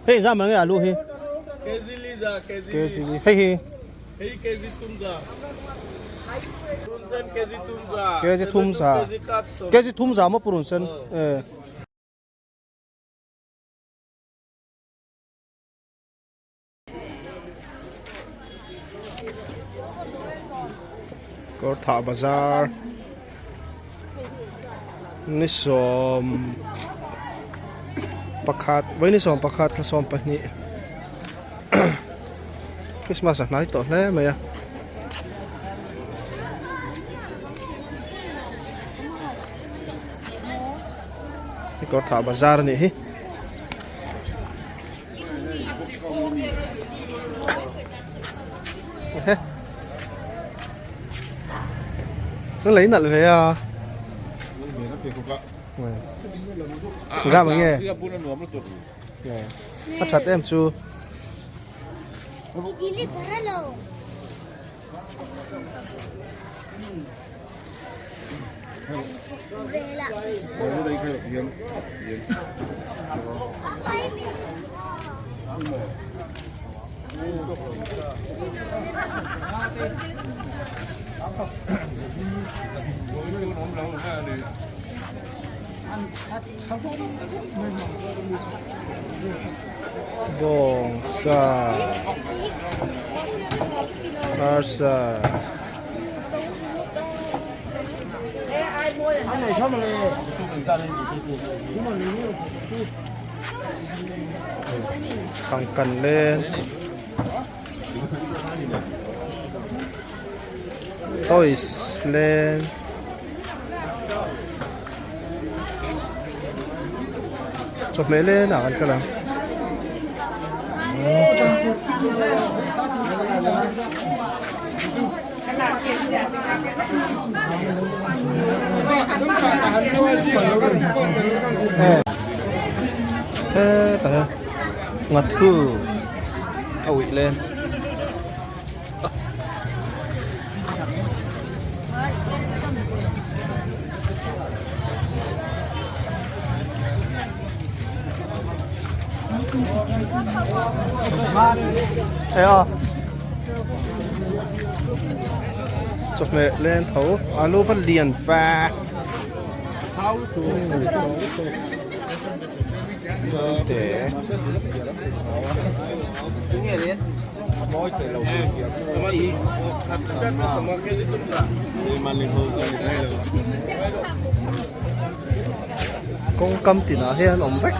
Hei engzah mai nge alu hi? KG li za KG li. Hei hi? Hei KG thum za. Purun sen KG thum za. KG thum za. KG thum za maw purun sen? Eh. Kawrthah bazar ni 11 vawi ni 11 thla 12 Christmas a hnai tawh hle mai a. Kawrthah bazar a nih hi. Nó lấy nặng về à? Ra mà nghe. Bắt chặt em chú. Bawngsa arsa chhangkan len toys len chawhmeh len ah kan kal ang. Hetah hian nghathu a uih len. Chawhmeh len tho alu va lian va te. Kawng kam tinah hian awm vek.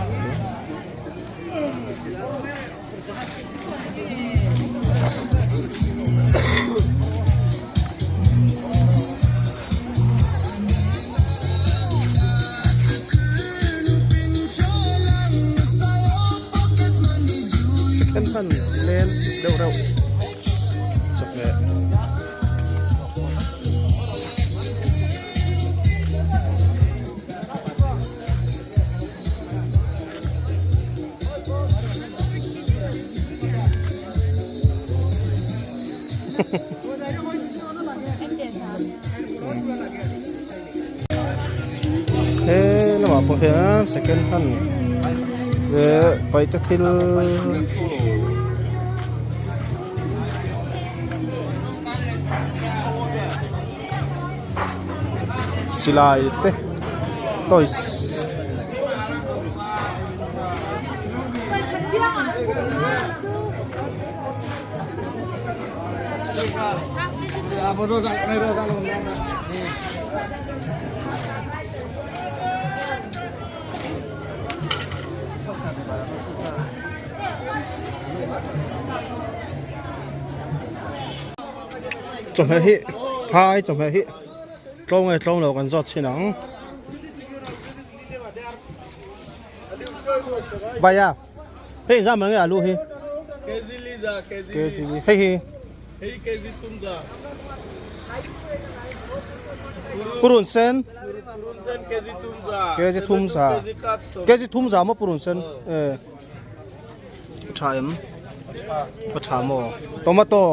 Second hand len deuh reuh chawhmeh. He lamah pawh hian second hand leh paihte thil silai te toys chawhmeh hi phai chawhmeh hi tlawm nge tlawm lo kan zawt chhin ang bhaiya hei engzah mai nge alu hi kg li hei hi purun sen kg thum za kg thum za maw purun sen e tha em a tha maw tomato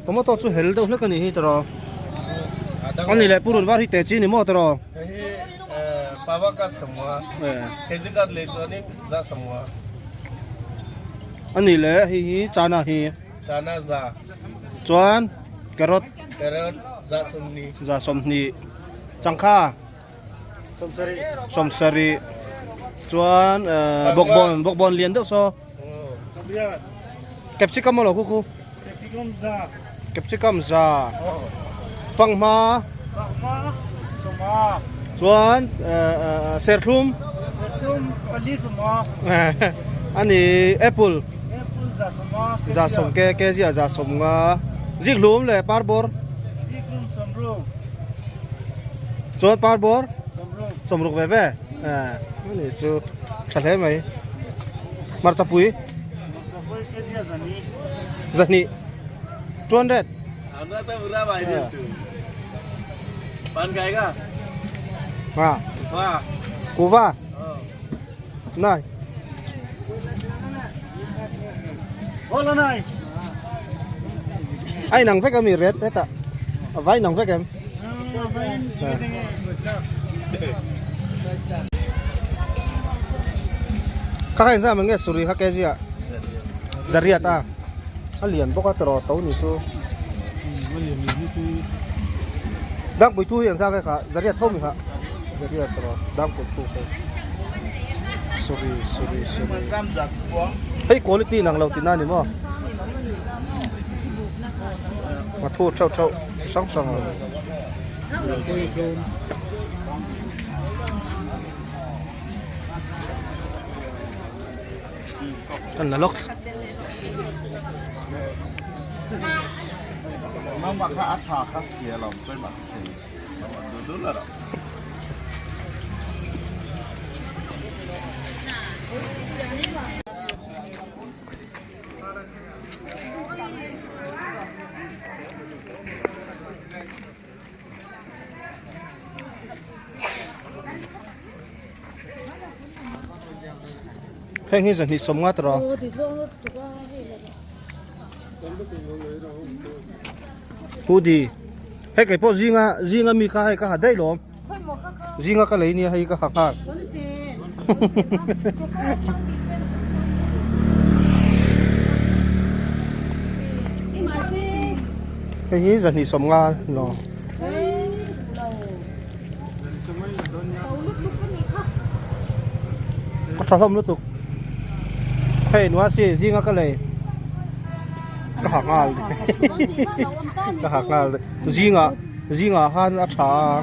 tomato chu hel deuh hlek a nih hi tiraw a ni leh purun var hi te chi ni maw tiraw Ani leh hei hi chana hi. Chana za. Chuan carrot. Carrot za sawmhnih. Za sawmhnih. Changkha. Sawmsarih. Sawmsarih. Chuan bawkbawn bawkbawn lian deuh saw. Capsicum alo khu khu. Capsicum za. Capsicum za. Fanghma. Fanghma sawma. Chuan serthlum. Serthlum pali sawma. Ani apple. Apple za sawma. Za sawm ke ke zia za sawm nga. Zikhlum leh parbawr. Zikhlum sawmruk. Chuan parbawr. Sawmruk ve ve. Ani chu tha hle mai. Hmarchapui. Zahnih. 200. Ha. Kuva. Nai. Ai nang vek ami red hetah. A vai nang vek em. Kha kha inzam enge suri kha kg ah zariat a a lian bawk a tawrh to ni chu dangpui thu hi an zak e kha zariat tho mi kha zariat tawrh dangpui thu kha suri suri suri hei quality nang lo tihna a ni maw a thu theuh theuh chi hrang hrang a awm. Kan la lawk. Heng hi zahnih sawm nga tawh hoodie hei kei pawh zinga zinga mi kha hei ka ha daih lawm zinga ka lei nia hei ka ha nghal hei hi zahnih sawm nga lawm. A tha hlawm lutuk hei nua si zinga ka lei ka ha nghal ka ha nghal zinga zingah khan a tha a.